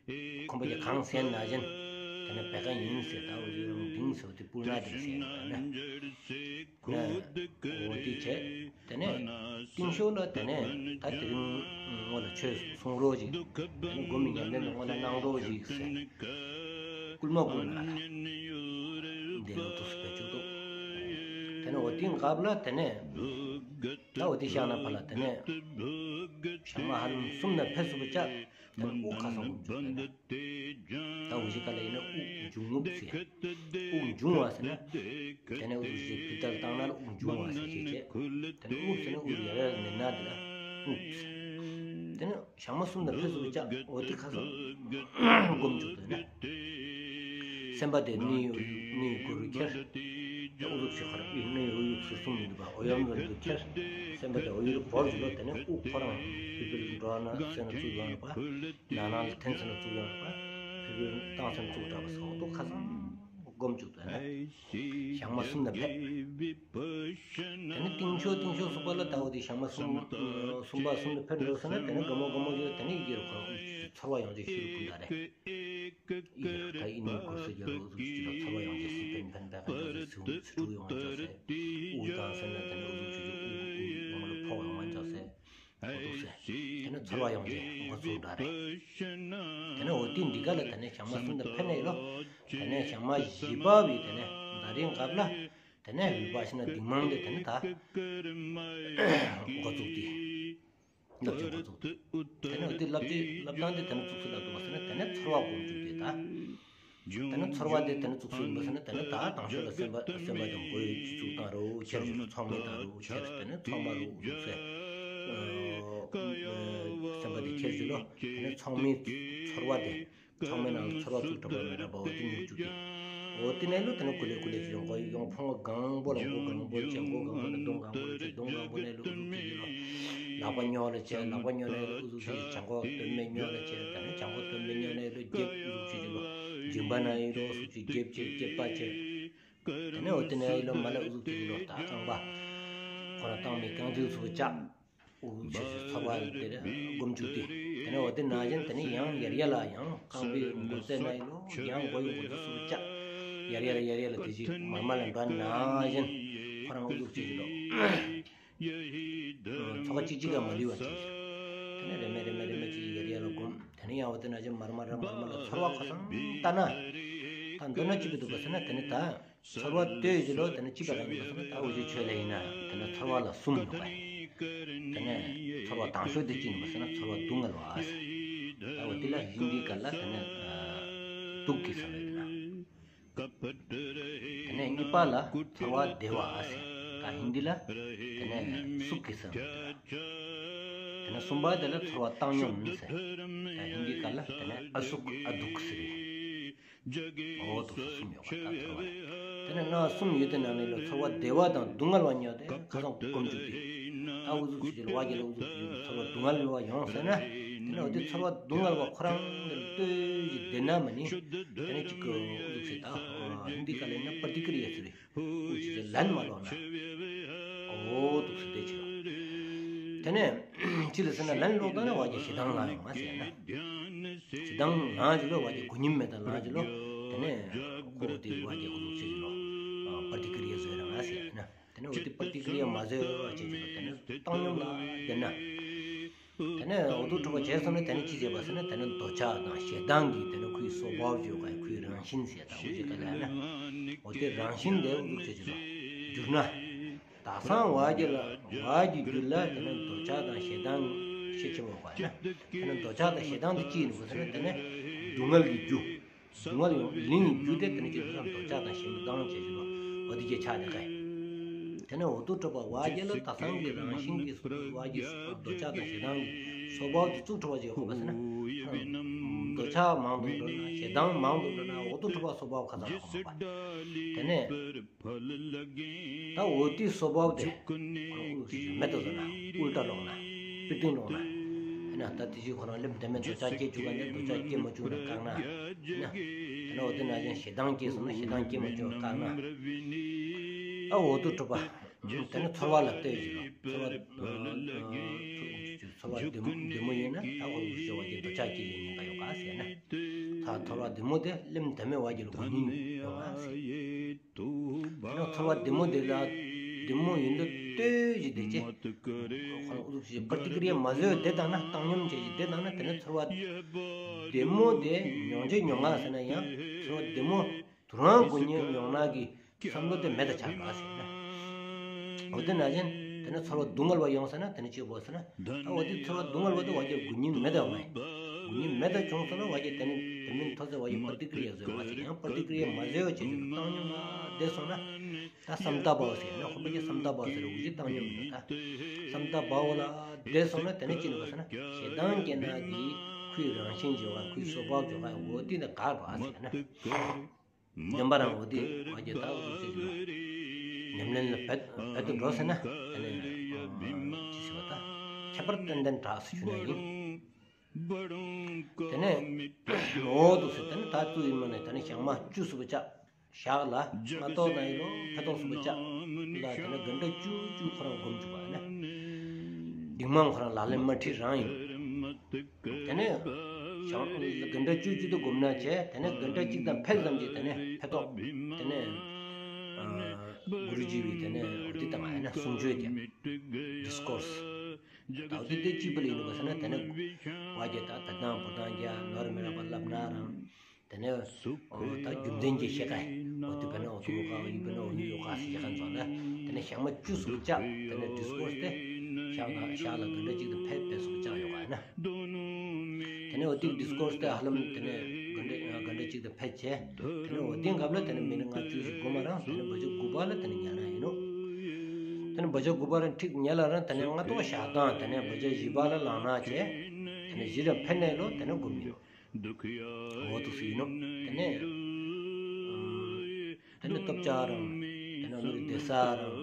ད་ཁོང་པ་ཀྱི་གང་ཟེར་ན་བཞིན་དེ་ནི་བེ་ཀ་ཡིན་ཟེར། ད་འུ་ཅི་རང་གླིང་ཟེར་བ་དེ་སྤུ་ན་དེ་ཟེར་ན་དེ་ནི། ནས་འོ་དེ་བྱས། དེ་ནས་ཏིང་ཤོ་ལ་དེ་ནས་ད་དེ་རིང་ངོ་ལ་ཆོས་གསུང་རོགས་ཅིག་དེ་ནས་སྒོམ་མི་ཉམས་ལེན་དུ་ངོ་ལ་གནང་རོགས་ཅིག་ཟེར། སྐུལ་མ་སྐུལ་ན་ལ་འདི་རུ་ཐུགས་སུ་བེད་སྤྱོད་འདུག་དེ་ནས་འོ་དེ་སྐབས་ལ་དེ་ནས་ད་འོ་དེ་ཤག་ན་ཕ་ལ་དེ་ནས་ཞག་མ་ཧ་ལམ་གསུམ་ན་ཕེབས་སུ་བཅག་དེ་ནས་དབུགས་ཁ་སང་སྒོམ་བཅུག་དེ་ནས། ད་འུ་ཅི་ཀ་ལ་ཡིན་ན་དབུགས་འབྱུང་རྔུབ་ཟེར། དབུགས་འབྱུང་བ་ཟེར་ན། དེ་ནས་འུ་ཅི་ཕི་ཏར་བཏང་ན་ལ་དབུགས་འབྱུང་བ་ཟེར་ཅེས་བྱས། དེ་ནས་རྔུབ་ཟེར་ན་དབུགས་ཡར་ཡར་ནེ་ན་དེ་ལ་རྔུབ་ཟེར། དེ་ནས་ཞག་མ་གསུམ་ན་ཕེབས་སུ་བཅག་འོ་དེ་ཁ་སང་སྒོམ་བཅུག་དེ་ནས། སེམས་པ་དེ་སྣའི་སྣའི་གུ་རུ་ཁྱེར། དེ་དབུགས་ཤུགས་ཁོ་རང་སྣའི་དབུགས་ཤུགས་གསུམ་མི་འདུག་པ། འོ་ཡོམ་ར་འདུག་ཁྱེར། སེམས་པ་དེ་འོ་ཡུར་བོར་ཅིག་ལོ། དེ་ནས་དབུགས་ཁོ་རང་ཕི་ཕིར་འགྲོ་ན་ཟེར་ན་བཙུགས་ཡོང་ར་པ། ནང་ནང་ལ་འཐེན་ཟེར་ན་བཙུགས་ཡོང་ར་པ། ཕི་ཕིར་བཏང་ཟེར་ན་བཙུགས་དྲག་པ་སོགས་དུ་ཁ་སང་སྒོམ་བཅུག་དེ་ནས་ཞག་མ་གསུམ་ན་ཕེབས། དེ་ནས་ཏིང་ཤོ་ཏིང་ཤོ་གསུམ་པ་ལ་ད་འོ་དེ་ཞག་མ་གསུམ་གསུམ་པ་གསུམ་ན་ཕེབས་འགྲོ་ཟེར་ན་དེ་ནས་དགའ་མོ་དགའ་མོ་ཅིག་ལ་དེ་ནས་ཡི་གེ་རུ་ཁོ་རང་ཚོར་བ་ཡོང་ཅིག་ཤུལ་ཕུལ་ད་རེད། ཡི་གེ་ད་ཡིན་ནི་གོ་སེ་རྒྱ་རུ་འུ་ཚུགས་ཅིག་ལ་ཚོར་བ་ཡོང་ཅིག་སི་ཕན་ཕན་པའི་ཁ་ཅོག་སེ་སུ་སུ་ཕྲུག་ཡོང་ཅོག་སེ། དབུགས་བཏང་ཟེར་ན་དེ་ནས་འུ་ཚུགས་ཅིག་དབུགས་ཡོང་ལ་ཕོག་ཡོང་ཅོག་སེ། འོ་འདུག་སེ། དེ་ནས་ཚོར་བ་ཡོང་ཅིག་འགོ་ཚུགས་འདྲ་རེད། དེ་ནས་འོ་དེ་འདི་ག་ལ་དེ་ནས་ཞག་མ་གསུམ་དུ་ཕེབས་ནས་ལོ། དེ་ནས་ཞག་མ་བཞི་པ་བའི་དེ་ནས་ད་རིང་སྐབས་ལ་དེ་ནས་བི་པ་ཤ་ན་གདིང་མང་དེ་དེ་ནས་ད་འགོ་བཙུགས་ཏེ། བསླབ་བྱ་འགོ་བཙུགས་ཏེ། དེ་ནས་འོ་དེ་བསླབ་བྱ་བསླབ་སྟངས་དེ་དེ་ནས་བཙུགས་སུ་ལ་འདུག་པ་ཟེར་ན་དེ་ནས་ཚོར་བ་སྒོམ་བཅུག་སྟེ་ད། དེ་ནས་ཚོར་བ་དེ་དེ་ནས་བཙུགས་སུ་ཡིན་པ་ཟེར་ན་དེ་ནས་ད་དང་ཤོས་ལ་སེམས་པ་སེམས་པ་དང་མགོའི་སྤྱི་གཙུག་བཏང་རོགས་ཁྱེར་ཚོགས་མི་བཏང་རོགས་ཁྱེར་དེ་ནས་ཚོགས་མ་རོགས་བཙུགས་སེ། སེམས་པ་དེ་ཁྱེར་ཅིག་ལོ། དེ་ནས་ཚོགས་མི་ཚོར་བ་དེ། ཚང་མའི་ནང་ཚོར་བ་ཚུགས་གྲོགས་པོ་མེད་ན་བ་འོ་དེ་མྱུར་བཅུག་སྟེ། འོ་དེ་ནས་ལོ་དེ་ནས་ཀུ་ལེ་ཀུ་ལེ་ཅིག་ཡོང་གོ་ཡོང་ཕོང་བ་གང་པོ་ལ་མགོ་གང་པོ་ཅིག་མགོ་གང་པོ་ནས་གདོང་གང་པོ་ལ་ཅིག་གདོང་གང་པོ་ནས་ལོ་ཨུ་ཚུགས་ཅིག་ལོ། ལག་པ་སྨྱོ་ལ་ཅིག་ལག་པ་སྨྱོ་ནས་ལོ་ཨུ་ཚུགས་ཅིག་བྱང་ཁོག་སྟོད་སྨད་སྨྱོ་ལ་ཅིག་དེ་ནས་བྱང་ཁོག་སྟོད་སྨད་སྨྱོ་ནས་ལོ་རྒྱབ་ཨུ་ཚུགས་ཅིག་ལོ། མཇིང་པ་ན་ཡི་ལོ་ཨུ་ཚུགས་ཅིག་རྒྱབ་ཅིག་སྐེད་པ་ཅིག་དེ་ནས་འོ་དེ་ནས་ཡི་ལོ་མ་ལ་ཨུ་ཚུགས་ཅིག་ལོ་ད་རྐང་པ། ཁོ་རང་རྟགས་མི་རྐང་མཐིལ་ཚུགས་ཅིག་འུ་ཚུགས་ཅིག་ཚོར་བ་དེ་སྒོམ་བཅུག་སྟེ། དེ་ནས་འོ་དེ་ནང་བཞིན་དེ་ནས་ཡང་ཡར་ཡར་ལ་ཡང་རྐང་པའི་མགོ་རྩེ་ནས་ལོ་ཡང་མགོ་ཡི་མགོ་རྩེ་སུ་བཅག་ཡར་ཡར་ཡར་ཡར་ལ་དེ་ཅིག་མར་མར་ལ་འགྲོ་ནང་བཞིན་ཁོ་རང་འུ་ཚུགས་ཅིག་ལོ། ཚོར་བ་གཅིག་གཅིག་ག་མ་ལུས་པ་ཅིག་དེ་ནས་རེ་མེ་རེ་མེ་རེ་མེ་ཅིག་ཡར་ཡར་ལ་སྒོམ། དེ་ནས་ཡང་འོ་དེ་ནང་བཞིན་མར་མར་ར་མར་མར་ལ་ཚོར་བ་ཁ་སང་ལྟ་ན། ད་འདོད་ན་གཅིག་གི་འདུག་པ་ཟེར་ན་དེ་ནས་ད། ཚོར་བ་ལྟོས་ཅི་ལོ་དེ་ནས་ཅི་ག་རང་ཡིན་པ་ཟེར་ན་ད་འུ་ཅི་ཆོས་ལ་ཡིན་ན་དེ་ནས་ཚོར་བ་ལ་གསུམ་ཡོད་པ། དེ་ནས་ཚོར་བ་དང་ཤོས་དེ་ཅི་ཡིན་པ་ཟེར་ན་ཚོར་བ་སྡུག་བསྔལ་བ་ཟེར། ད་འོ་དེ་ལ་ཧིན་དི་སྐད་ལ་དེ་ནས་དུག་གི་ཟེར་བ་ཡིན་ན། དེ་ནས་གཉིས་པ་ལ་ཚོར་བ་བདེ་བ་ཟེར། ད་ཧིན་དི་ལ་དེ་ནས་སུག་གི་ཟེར་བ་ཡིན་ན། དེ་ནས་གསུམ་པ་དེ་ལ་ཚོར་བ་བཏང་སྙོམས་ཟེར། ད་ཧིན་དི་སྐད་ལ་དེ་ནས་ཨ་སུག་ཨ་དུག་ཟེར། འོ་དུག་ས་གསུམ་ཡོད་པ་ད་ཚོར་བ་རེད། དེ་ནས་ན་གསུམ་ཡོད་དེ་ནང་ནས་ལ་ཚོར་བ་བདེ་བ་དང་སྡུག་བསྔལ་བ་ཉོ་དེ་ཁ་སང་སྒོམ་བཅུག་སྟེ། ད་འུ་ཚུགས་ཅིག་ལ་བ་གི་ལ་འུ་ཚུགས་ཅིག་ལ་ཚོར་བ་སྡུག་བསྔལ་བ་ཡོང་ཟེར་ན། དེ་ནས་འོ་དེ་ཚོར་བ་སྡུག་བསྔལ་བ་ཁོ་རང་ལ་ལྟོས་ཅིག་བདེ་ན་མ་ནི། དེ་ནས་ཅིག་གི་འུ་ཚུགས་ཟེར་ད་ཧིན་དི་སྐད་ལ་ཡིན་ན་པར་ཏི་ཀི་རི་ཡ་ཟེར་རེད། འུ་ཚུགས་ཟེར་ལན་མ་ལོག་ན། འོ་དུག་ས་བདེ་ཆེ་བ། དེ་ནས་ཅི་ལ་ཟེར་ན་ལན་ལོག་ད་ན་བ་གི་ཞེ་སྡང་ལ་ཡོང་ང་ཟེར་ན། ཞེ་སྡང་ལངས་ཅི་ལོ་བ་གི་གུ་ཉིམ་མེད་ད་ལངས་ཅི་ལོ། དེ་ ནས་ཁོ་འོ་དེ་བ་གི་ཨུ་ཚུགས་ཅིག་ལོ་པར་ཏི་ཀི་རི་ཡ་བཟོས་རང་ཨ་ཟེར་ན། དེ་ནས་འོ་དེ་པར་ཏི་ཀི་རི་ཡ་མ་བཟོས་བ་ཅིག་ཅིག་ལོ་དེ་ནས་བཏང་སྙོམས་ལ་བསྡད་ན། དེ་ནས་འོ་དུ་གྲུབ་པ་བྱས་སོང་ན་དེ་ནས་ཅི་བྱས་པ་ཟེར་ན། དེ་ནས་འདོད་ཆགས་དང་ཞེ་སྡང་གི་དེ་ནས་ཁོའི་སོ་བའོ་བྱོས་ག་ཁོའི་རང་བཞིན་ཟེར་ད་འོ་ཅིག་ག་ལ་ན། འོ་དེ་རང་བཞིན་དེ་ཨུ་ཚུགས་ཅིག་ཅིག་ལོ་འགྱུར་ན། ད་སང་བ་གི་ལ་བ་གི་རྒྱུད་ལ་དེ་ནས་འདོད་ཆགས་དང་ཞེ་སྡང་ཤེད་ཆེ་བ་བ་ན། དེ་ནས་འདོད་ཆགས་དང་ཞེ་སྡང་དེ་ཅི་ཡིན་པ་ཟེར་ན། དེ་ནས་སྡུག་བསྔལ་གྱི་རྒྱུ། སྡུག་བསྔལ་ཡོང་ལིང་གི་རྒྱུ་དེ་དེ་ནས་ཅི་ཡིན་ཟེར་ན་འདོད་ཆགས་དང་ཞེ་སྡང་བྱེད་རྒྱུ་དང་འོ་དེ་གི་ཆ་དེ་ག་ཡིན། དེ་ནས་འོ་དུ་གྲུབ་པ་བ་གི་ལ་ད་སང་གི་རང་བཞིན་གྱི་བ་གི་འདོད་ཆགས་དང་ཞེ་སྡང་གི་སོ་བའོ་དེ་ཨུ་ཚུགས་གྲུབ་པ་ཅིག་ཡོད་པ་ཟེར་ན། འདོད་ཆགས་མང་དུ་འགྲོ་ན་ཞེ་སྡང་མང་དུ་འགྲོ་ན་འོ་དུ་གྲུབ་པ་སོ་བའོ་ཁ་ཚ་ལ་ཁོ་མ་པ། དེ་ནས་ད་འོ་དེ་སོ་བའོ་དེ་མེད་དུ་བཟོ་ན། ཨུལ་ཊ་ལོག་ན། པི་ཏིང་ལོག་ན། ཨེ་ན་ད་དེ་བཞིན་ཁོ་རང་ལེམ་དེ་མེད་འདོད་ཆགས་སྐྱེ་བཅུག་ག་ནས་འདོད་ཆགས་སྐྱེ་མ་བཅུག་ན་བཀག་ན། ཨེ་ན་དེ་ནས་འོ་དེ་ན་ཅན་ཞེ་སྡང་སྐྱེས་སོང་ན་ཞེ་སྡང་སྐྱེ་མ་བཅུག་བཀག་ན། ད་འོ་དུ་གྲུབ་པ། དེ་ནས་ཚོར་བ་ལ་ལྟོས་ཀྱི་ལོ། ཚོར་བ་ཚོར་བ་བདེ་མོ་བདེ་མོ་ཡིན་ན་ད་འོ་དུ་གྲུབ་པ་གི་འདོད་ཆགས་སྐྱེ་ཡི་ཉེན་ཁ་ཡོད་ག་ཟེར་ན། ད་ཚོར་བ་བདེ་མོ་དེ་ལེམ་དེ་མེད་བ་གི་ལ་དགུ་ཉིན་ཡོད་ག་ཟེར། དེ་ནས་ཚོར་བ་བདེ་མོ་དེ་ལ་བདེ་མོ་ཡིན་དུ་ལྟོས་ཀྱི་དེ་ཅི། ཁོ་རང་ཨུ་ཚུགས་ཅིག་པར་ཏི་ཀི་རི་ཡ་མ་བཟོས་བསྡད་བཏང་ན་བཏང་སྙོམས་བྱས་ཀྱི་བསྡད་བཏང་ན་དེ་ནས་ཚོར་བ་བདེ་མོ་དེ་མྱོང་ཆེ་མྱོང་ང་ཟེར་ན་ཡང་ཚོར་བ་བདེ་མོ་དུ་རང་དགུ་ཉིན་མྱོང་ན་གི་བསམ་བློ་དེ་མེད་ད་ཆགས་པ་ཟེར་ན། འོ་དེ་ན་ཅན་དེ་ནས་ཚོར་བ་སྡུག་བསྔལ་བ་ཡོང་ཟེར་ན་དེ་ནས་ཅི་བོ་ཟེར་ན། ད་འོ་དེ་ཚོར་བ་སྡུག་བསྔལ་བ་དེ་བ་གི་དགུ་ཉིན་མེད་ད་མ་ཡིན། དགུ་ཉིན་མེད་ད་བྱུང་སོང་ན་བ་གི་དེ་ནས་དེ་མིན་ཐོ་ཚེ་བ་གི་པར་ཏི་ཀི་རི་ཡ་བཟོས་མ་ཟེར་ཡང་པར་ཏི་ཀི་རི་ཡ་མ་བཟོས་བ་ཅིག་ཅིག་བཏང་སྙོམས་ལ་བསྡད་སོང་ན། ད་བསམ་གཏན་པའོ་ཟེར་ན་ཁོ་པ་གི་བསམ་གཏན་པའོ་ཟེར་འུ་ཅི་བཏང་སྙོམས་མི་འདུག་ད་བསམ་གཏན་པའོ་ལ་བསྡད་སོང་ན་དེ་ནས་ཅི་ནུས་པ་ཟེར་ན་ཞེ་སྡང་སྐྱེ་ན་གི་ཁོའི་རང་བཞིན་བྱེད་པ་ཁོའི་སོ་བའོ་བྱེད་པ་འོ་དེ་ནས་འགག་པ་ཟེར་ན། བདེན་པ་རང་འོ་དེ་བ་གི་ད་འུ་ཚུགས་ཅིག་ལ་ཉམས་ལེན་ལ་འབད་འབད་དུ་འགྲོ་ཟེར་ན་དེ་ནས་ཅི་ཟེར་བ་ད་ཁྱད་པར་ཏན་ཏན་དྲག་ཟེར་ཞུ་ན་ཡིན། དེ་ནས་འོ་དུ་ཟེར་དེ་ནས་ད་ཏུ་ཡིན་མ་ནས་དེ་ནས་ཞག་མ་བཅུ་གསུམ་པ་ཅག་ཞག་ལ་སྔ་ཏོག་ན་ཡིན་ལོ་ཕེ་ཏོག་གསུམ་པ་ཅག་ལ་དེ་ནས་གྷན་ཊ་བཅུ་བཅུ་ཁོ་རང་སྒོམ་བཅུག་པ་ན། དིང་མང་ཁོ་རང་ལག་ལེན་མ་ཁྲིད་རང་ཡིན། དེ་ནས་ཞག་གྷན་ཊ་བཅུ་བཅུ་དུ་སྒོམ་ན་བྱས་དེ་ནས་གྷན་ཊ་གཅིག་དང་ཕེད་ཙམ་གྱི་དེ་ནས་ཕེ་ཏོག་དེ་ནས་གུ་རུ་ཇི་བི་དེ་ནས་འོ་དེ་དང་ཨ་ནི་གསུང་ཆོས་ཀྱི་ཌིས་ཀོརས། ད་འོ་དེ་དེ་ཅི་བ་ལ་ཡིན་ནུས་པ་ཟེར་ན་དེ་ནས་བ་གི་ད་བེ་དང་བུ་དང་གྱ་ནོར་མི་རག་པ་ལབ་ན་རང་། དེ་ནས་འོ་ད་རྒྱུ་མཚན་གྱི་ཤེས་ཀ་འོ་དེ་བེ་ན་འོ་དེ་ཡོད་ཀ་འོ་ཡི་བེ་ན་འོ་ཡི་ཡོད་ཀ་ཟེར་ཤེས་ཀ་འཛོམས་ན་དེ་ནས་ཞག་མ་བཅུ་གསུམ་ཅག་དེ་ནས་ཌིས་ཀོརས་དེ་ཞག་དང་ཞག་ལ་གྷན་ཊ་གཅིག་དང་ཕེད་ཕེད་གསུམ་ཅག་ཡོད་ཀ་ན། དེ་ནས་འོ་དེ་ཌིས་ཀོརས་དེ་ཧ་ལམ་དེ་ནས་གྷན་ཊ་གྷན་ཊ་གཅིག་དང་ཕེད་བྱས། དེ་ནས་འོ་དེ་སྐབས་ལ་དེ་ནས་མི་ནི་ལྔ་བཅུ་ཞིག་སྒོམ་མ་རང་དེ་ནས་བ་གི་དགུ་པ་ལ་དེ་ནས་ཉལ་ན་ཡིན་ནོ། དེ་ནས་བ་གི་དགུ་པ་རང་ཁྲིག་ཉལ་ལ་རང་དེ་ནས་སྔ་ཏོག་ཞག་དང་དེ་ནས་བ་གི་བཞི་པ་ལ་ལངས་ན་བྱས། དེ་ནས་བཞི་རང་ཕེད་ནས་ལོ་དེ་ནས་སྒོམ་ཡིན་ནོ། འོ་དུ་སུ་ཡིན་ནོ། དེ་ནས་དེ་ནས་སྟོབས་ཆགས་རང་དེ་ནས་ཨ་ནི་བདེ་ས་རང་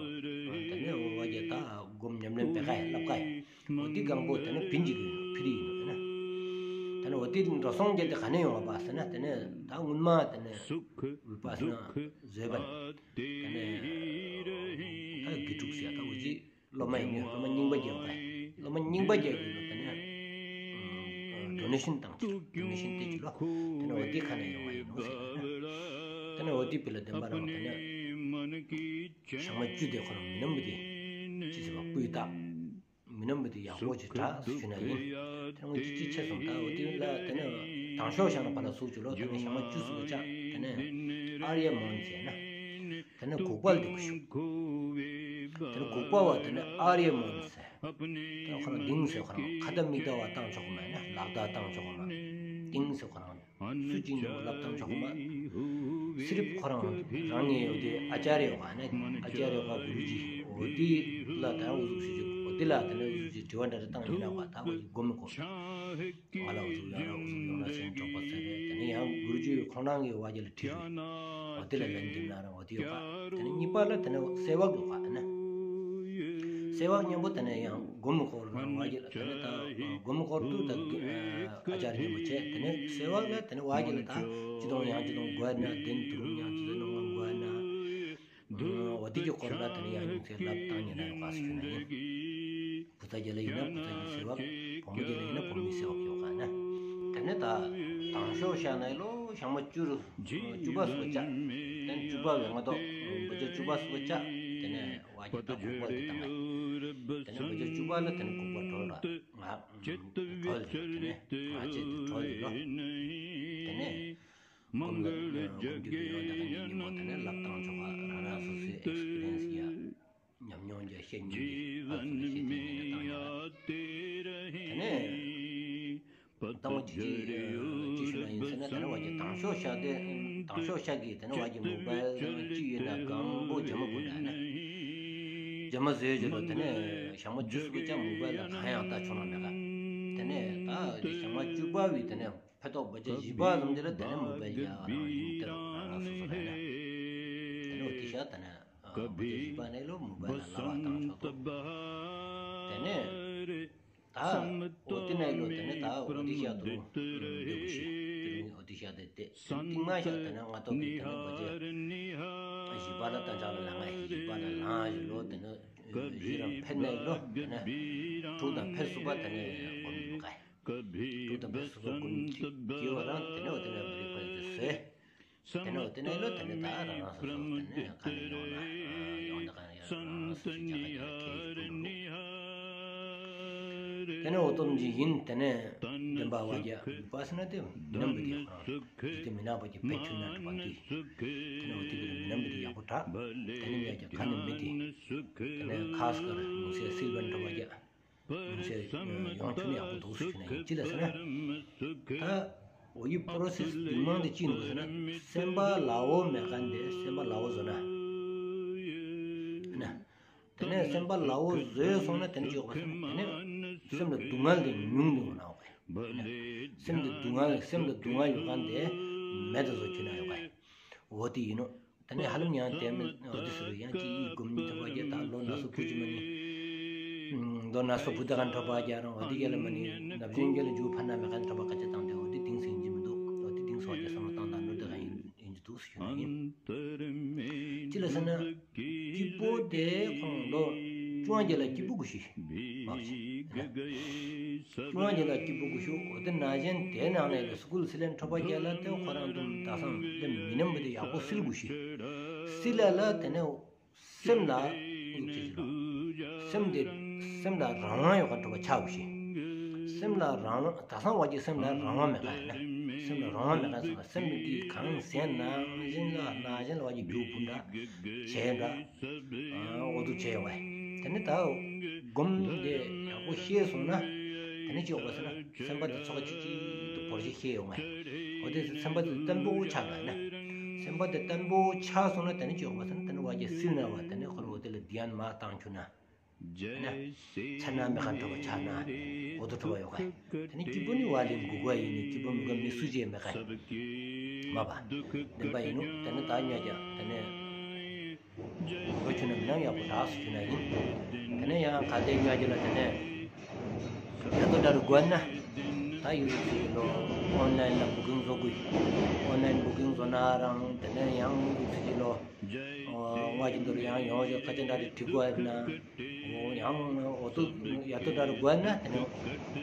དེ་ནས་འོ་བ་གི་ད་སྒོམ་ཉམས་ལེན་པའི་ཀ་ཡི་ལབ་ཀ་ཡི། འོ་དེ་གང་པོ་དེ་ནས་བིན་ཅིག་ཡིན་ནོ་ཕི་རི་ཡིན་ནོ་དེ་ནས། དེ་ནས་འོ་དེ་འགྲོ་སོང་བརྒྱད་དེ་ག་ནས་ཡོང་བ་པ་ཟེར་ན་དེ་ནས་ད་སྔོན་མ་དེ་ནས་འུལ་པ་ཟེར་ན་བཟོད་པ་དེ་ནས་ད་དགེ་ཕྲུག་ཟེར་ད་འོ་ཅི་སློབ་མ་ཡིན་ནོ་སློབ་མ་རྙིང་པ་རྒྱག་པ་སློབ་མ་རྙིང་པ་རྒྱག་གི་ལོ་དེ་ནས་ཌོ་ནེ་ཤན་བཏང་ཅི་ཌོ་ནེ་ཤན་སྟེར་ཅི་ལོ། དེ་ནས་འོ་དེ་ག་ནས་ཡོང་བ་ཡིན་ནོ་ཟེར་ན། དེ་ནས་འོ་དེ་བི་ལ་བདེན་པ་རང་དེ་ནས་ཞག་མ་བཅུ་དེ་ཁོ་རང་མི་ནམ་བུ་དེ་ཅི་ཟེར་བ་སྤུས་དག་མི་ནམ་བུ་དེ་ཡག་པོ་ཅིག་དྲག་ཟེར་ཞུ་ན་ཡིན། དེ་ནས་འོ་དེ་ཅི་ཆེ་སོང་ད་འོ་དེ་ལ་དེ་ནས་དང་ཤོག་ཞག་ན་བ་ལ་སུག་ཅི་ལོ་དེ་ནས་ཞག་མ་བཅུ་གསུམ་པ་ཅག་དེ་ནས་ཨརྱ་མོན་ཟེར་ན། དེ་ནས་གུག་པ་ལ་དེ་གུ་ཤུག་དེ་ནས་གུག་པ་བ་དེ་ནས་ཨརྱ་མོན་ཟེར། དེ་ནས་ཁོ་རང་ཏིང་ཟེར་ཁོ་རང་ཁ་ཏ་མིག་ཏ་བ་བཏང་ཆོག་མ་ཡིན་ན་ལག་བརྡ་བཏང་ཆོག་མ། ཏིང་ཟེར་ཁོ་རང་སུ་ཅིག་ཉོ་ལབ་བཏང་ཆོག་མ། སི་རིབ་ཁོ་རང་རང་ཉེ་ཡོད་དེ་ཨ་ཅཱརྱ་ཡོད་ག་ན་ཨ་ཅཱརྱ་ཡོད་ག་གུ་རུ་ཇི་འོ་དེ་ལ་ད་འུ་ཟུག་ཞུ་ཅིག་འོ་དེ་ལ་དེ་ནས་འུ་ཟུག་ཅིག་དྲི་བ་འདྲ་རེ་བཏང་ཡིན་ན་བ་ད་འོ་དེ་སྒོམ་མི་གོ་ང་ལ་འུ་ཟུག་ཡོང་ན་འུ་ཟུག་ཡོང་ན་ཟེར་གྲོགས་པོ་ཟེར་རེད། དེ་ནས་ཡང་གུ་རུ་ཇི་ཁོང་རང་གི་བ་ཇི་ལ་དྲི་རེད། འོ་དེ་ལ་ལན་འདེབས་ན་རང་འོ་དེ་ཡོད་ག་དེ་ནས་གཉིས་པ་ལ་དེ་ནས་སེ་བག་ཡོད་ག་ན། སེ་བག་མཉམ་པོ་དེ་ནས་ཡང་སྒོམ་མི་གོ་རང་བ་ཇི་ལ་དེ་ནས་ད་སྒོམ་མི་གོ་དུ་ད་ཨ་ཅཱརྱ་མཉམ་པོ་བྱས་དེ་ནས་སེ་བག་ལ་དེ་ནས་བ་ཇི་ལ་ད་ཅི་དང་ཡང་ཅི་དང་དགོས་ན་དེ་ནས་དུ་རུང་ཡང་ཅི་དང་ནང་དགོས་ན། འོ་དེ་གི་སྐོར་ལ་དེ་ནས་ཡང་སྙིང་ཚད་ལབ་བཏང་ཉན་ན་ཡོད་ག་ཟེར་ཞུ་ན་ཡིན། བུ་ཚ་རྒྱལ་ལ་ཡིན་ན་བུ་ཚ་གི་སེ་བག་བུ་མོ་རྒྱལ་ལ་ཡིན་ན་བུ་མོའི་སེ་བག་ཡོད་ག་ན། དེ་ནས་ད་དང་ཤོག་ཞག་ན་ལོ་ ཞག་མ་བཅུ་རུ་བཅུ་པ་སོ་བཅའ། དེ་ནས་བཅུ་པ་བས་ང་ཏོ་འབུ་ཅ་བཅུ་པ་སོ་བཅའ། དེ་ནས་བ་གི་ད་གུག་པ་དེ་བཏང་ངེ། དེ་ནས་འབུ་ཅ་བཅུ་པ་ལ་དེ་ནས་གུག་པ་གྲོལ་ར་ང་གྲོལ་ཟེར་ལོ། དེ་ནས་ང་ཅི་དེ་གྲོལ་ཟེར་ལོ། དེ་ནས་སྒོམ་ལ་སྒོམ་རྒྱུ་གི་ཡོན་ཏན་གཉིས་པོ་དེ་ནས་ལབ་བཏང་ཆོག་ག་རང་རང་སོ་སོའི་ཨེགསི་པི་རི་ཡེནསི་ཡ། ཉམས་མྱོང་གི་ཤེས་ཡོན་གྱི་ཨ་ཙི་ནས་ཤེས་ཚད་ནས་བཏང་ཡ། དེ་ནས་ད་མོ་ཅི་ཅི་ཅི་ཞུ་ན་ཡིན་ཟེར་ན་དེ་ནས་བ་གི་དང་ཤོས་ཤག་དེ་དང་ཤོས་ཤག་གི་དེ་ནས་བ་གི་མོ་བཱའིལ་ཅི་ཡོད་ན་གང་པོ་རྗེས་མ་བུད་ན་ནས་རྗེས་མ་བཟོས་ཅི་ལོ། དེ་ནས་ཞག་མ་བཅུ་སོ་བཅའ་མོ་བཱའིལ་ལ་གང་ཡང་ལྟ་ཆོག་ན་མེད་ག། དེ་ནས་ད་ཞག་མ་བཅུ་པ་བའི་དེ་ནས་ཕེ་ཏོག་འབུ་ཅ་བཞི་པ་ཙམ་དེ་ལ་དེ་ནས་མོ་བཱའིལ་ཡ་རང་ཡིན་དེ་རང་རང་སོ་སོ་རེད་ན། དེ་ནས་འོ་དེ་ཤག་དེ་ནས་འབུ་ཅ་བཞི་པ་ནས་ལོ་མོ་བཱའིལ་ལ་ལབ་བཏང་ཆོག་དོ། དེ་ནས་ད་འོ་དེ་ནས་ལོ་དེ་ནས་ད་འོ་དེ་ཤག་དུ་འདོད་གུ་ཤི་དེ་རིང་འོ་དེ་ཤག་དེ་དེ་རྟིང་མ་ཤག་དེ་ནས་ང་ཏོག་གི་དེ་ནས་འབུ་ཅ་བཞི་པ་ལ་ད་ཅག་ལ་ལ་ང་བཞི་པ་ལ་ལང་ཞིག་ལོ། དེ་ནས་བཞི་རང་ཕེ་ནས་ལོ་དེ་ནས་དྲུག་དང་ཕེ་སོ་བ་དེ་ནས་སྒོམ་ཡིན་ག། དྲུག་དང་ཕེ་སོ་བ་སྒོམ་ཅིག་གི་བ་རང་དེ་ནས་འོ་དེ་ནས་བི་རེག་ཕ་སི་དེ་ཟོས། དེ་ནས་འོ་དེ་ནས་ལོ་དེ་ནས་ད་རང་རང་སོ་སོ་དེ་ནས་ག་ནས་ཡོང་ན་ཡོང་ན་ག་ནས་ཡོང་ན་རང་སོ་སོ་ཅག་ག་ཡ་ཁེ་ཡི་ཀུན་རུ། དེ་ནས་འོ་ཏོམ་ཅིག་ཡིན། དེ་ནས་བདེན་པ་བ་གི་བ་སི་ན་དེ་མི་ནམ་བུ་དེ་ཡ་ཁོ་རང་དེ་མི་ནག་པ་གི་ཕེ་ཁྱུ་ན་དྲ་བ་དེ། དེ་ནས་འོ་དེ་གི་མི་ནམ་བུ་དེ་ཡག་པོ་དྲ། དེ་ནས་ཡ་གི་ག་ནས་མི་དེ། དེ་ནས་ཁ་སྐར་ངོ་སེ་སིལ་བན་དྲ་བ་གི། ཡོང་ཆུ་ནི་ཡག་པོ་འདུག་ཟེར་ཞུ་ན་ཡིན། ཅི་ལ་ཟེར་ན། ད་འོ་ཡི་པོ་རོ་སེས་འདི་མང་དེ་ཅི་ཡིན་ཟེར་ན། སེམས་པ་ལ་འོ་མེད་མཁན་དེ་སེམས་པ་ལ་འོ་བཟོ་ན། ན། དེ་ནས་སེམས་པ་ལ་འོ་བཟོས་སོང་ན་དེ་ནས་ཅི་ཡོང་ཟེར་ན། དེ་ནས་སེམས་ལ་སྡུག་བསྔལ་དེ་ཉུང་དུ་འོང་ན་འོ་གི། སེམས་ལ་སྡུག་བསྔལ་སེམས་ལ་སྡུག་བསྔལ་ཡོད་མཁན་དེ་མེད་དུ་བཟོ་ཆུ་ན་ཡོང་གི། འོ་དེ་ཡིན་ནོ། ད་ནི་ཧ་ལམ་ཡང་དེ་མིན་འོ་དེ་ཟེར་ཡང་ཅི་ཡི་སྒོམ་ཉིད་ཐོབ་པ་རྒྱ་དང་ལོ་ན་སོ་བུ་ཅི་མ་ནི། ལོ་ན་སོ་བུ་དེ་ག་ཐོབ་པ་རྒྱ་རང་འོ་དེ་རྒྱ་ལ་མ་ནི་ན་བཞིན་རྒྱ་ལ་འཇུ་ཕ་ན་མེ་ག་ཐོབ་པ་ག་ཅི་བཏང་སྟེ་འོ་དེ་དེང་སང་ཡིན་གྱི་མི་འདུག་འོ་དེ་དེང་སང་རྒྱ་བསམ་བློ་བཏང་དང་ལོ་དེ་ག་ཡིན་ཡིན་གྱི་འདུག་ཟེར་ཞུ་ན་ཡིན། ཅི་ལ་ཟེར་ན། སྐྱིད་པོ་དེ་ཁོང་ལོ་ཅུང་རྒྱ་ལ་སྐྱིད་པོ་གུ་ཤི། མ་ཤི། ཅུང་རྒྱ་ལ་སྐྱིད་པོ་གུ་ཤི་འོ་དེ་ན་གཞན་དེ་ནང་ནས་ལ་སྐུལ་སི་ལེན་ཐོབ་པ་རྒྱ་ལ་དེ་ཁོ་རང་དུ་ད་སང་དེ་མི་ནམ་བུ་དེ་ཡག་པོ་སིལ་གུ་ཤི། སིལ་ལ་ལ་དེ་ནས་སེམས་ལ་འུག་ཅི་ཅི་ལོ། སེམས་དེ་སེམས་ལ་རང་དབང་ཡོད་ག་ཐོབ་པ་ཆགས་གུ་ཤི། སེམས་ལ་རང་དབང་ད་སང་བ་གི་སེམས་ལ་རང་དབང་མེད་ག་ཡིན་ན། སེམས་ལ་རང་དབང་མེད་ག་ཟེར་ན་སེམས་ཀྱི་གང་ཟེར་ན་གཞན་ལ་ན་གཞན་ལ་བ་གི་རྒྱུ་བུ་འདྲ་བྱས་འདྲ། འོ་དུ་བྱས་ཡོང་བས། དེ་ནི་ད་སྒོམ་དེ་ཡག་པོ་ཤེས་སོང་ན། དེ་ནི་ཅི་ཡོང་བ་ཟེར་ན་སེམས་པ་དེ་ཚོགས་ཅིག་ཅིག་ཏུ་བོར་ཞིག་ཤེས་ཡོང་བས། འོ་དེ་སེམས་པ་དེ་བརྟན་པོ་ཆགས་པ་ན། སེམས་པ་དེ་བརྟན་པོ་ཆགས་སོང་ན་དེ་ནི་ཅི་ཡོང་བ་ཟེར་ན་དེ་ནི་བ་གི་སིལ་ན་བ་དེ་ནི་ཁོ་ར་འོ་དེ་ལ་དེ་ཡང་མ་བཏང་ཆུ་ན། ཚེ་ན་མེ་ག་ཐོབ་པ་ཆགས་ན། འོ་དུ་ཐོབ་པ་ཡོང་བས། དེ་ནི་སྐྱིད་པོ་ནི་བ་ལིན་གུ་ག་ཡིན་ནི་སྐྱིད་པོ་མི་ག་མི་སུ་ཅི་མེད་ག་མ་པ། བདེན་པ་ཡིན་ནོ། དེ་ནི་ད་ཉ་རྒྱ་དེ་ནི། བོད་ཆུ་ན་མི་ནམ་ཡག་པོ་དྲག་སུ་ཆུ་ན་ཡིན། དེ་ནས་ཡང་ག་དེ་ཉ་རྒྱ་ལ་དེ་ནས་ཡ་ཏོ་འདྲ་རུ་དགོས་ན་ད་ཡུ་ཟི་ལོ་ཨོན་ལའིན་ལ་བུ་ཀིང་བཟོ་དགོས། ཨོན་ལའིན་བུ་ཀིང་བཟོ་ན་རང་དེ་ནས་ཡང་ཡུ་ཟི་ལོ་ང་གི་འདོར་ཡང་ཡོང་ཞེས་ཁ་ཆེ་འདྲ་རུ་དྲི་དགོས་ན་ཡང་འོ་ཏོ་ཡ་ཏོ་འདྲ་རུ་དགོས་ན་དེ་ནས་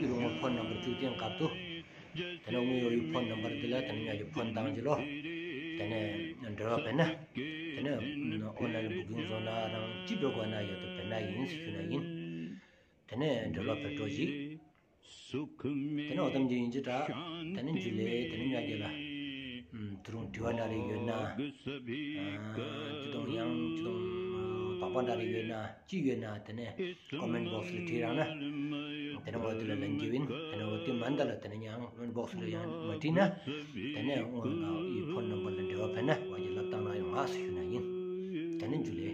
ཡུ་རུ་ངོ་ཕོན་ནམ་བར་བཅུག་སྟེ་ཡང་སྐབས་དུ། དེ་ནས་དངུལ་ཡོད་ཡུལ་ཕོན་ནམ་བར་དེ་ལ་དེ་ནས་ཉ་གི་ཕོན་བཏང་གི་ལོ། དེ་ནས་འབྲེལ་བ་བྱས་ན། དེ་ནས་ཨོན་ལའིན་བུ་ཀིང་བཟོ་ན་རང་ཅི་འབྲེལ་དགོས་ན་ཡོད་དོ་བྱས་ན་ཡིན་ཟེར་ཞུ་ན་ཡིན། དེ་ནས་འབྲེལ་བ་བྱས་འགྲོ་ཞིག་དེ་ནས་འོ་དམ་ཅིག་ཡིན་ཅི་དྲག་དེ་ནས་འཇུ་ལེ་དེ་ནས་ཉ་གི་ལ། ཨུམ། དེ་རུང་དྲི་བ་འདྲ་རེ་ཡོད་ན། ཨ། ཅི་དང་ཡང་ཅི་དང་དོགས་པ་འདྲ་རེ་ཡོད་ན་ཅི་ཡོད་ན་དེ་ནས་ཀོ་མེན་བོགས་ལ་བྲིས་རང་ན། དེ་ནས་ང་དེ་ལ་ལན་རྒྱབ་ཡིན། དེ་ནས་འོ་དེ་མན་ད་ལ་དེ་ནས་ཡང་ཀོ་མེན་བོགས་ལ་ཡང་མ་བྲིས་ན། དེ་ནས་ང་ཡི་ཕོན་ནམ་བར་ལ་འབྲེལ་བ་བྱས་ན་བ་གི་ལབ་བཏང་ན་ཡོང་ང་ཟེར་ཞུ་ན་ཡིན། དེ་ནས་འཇུ་ལེ།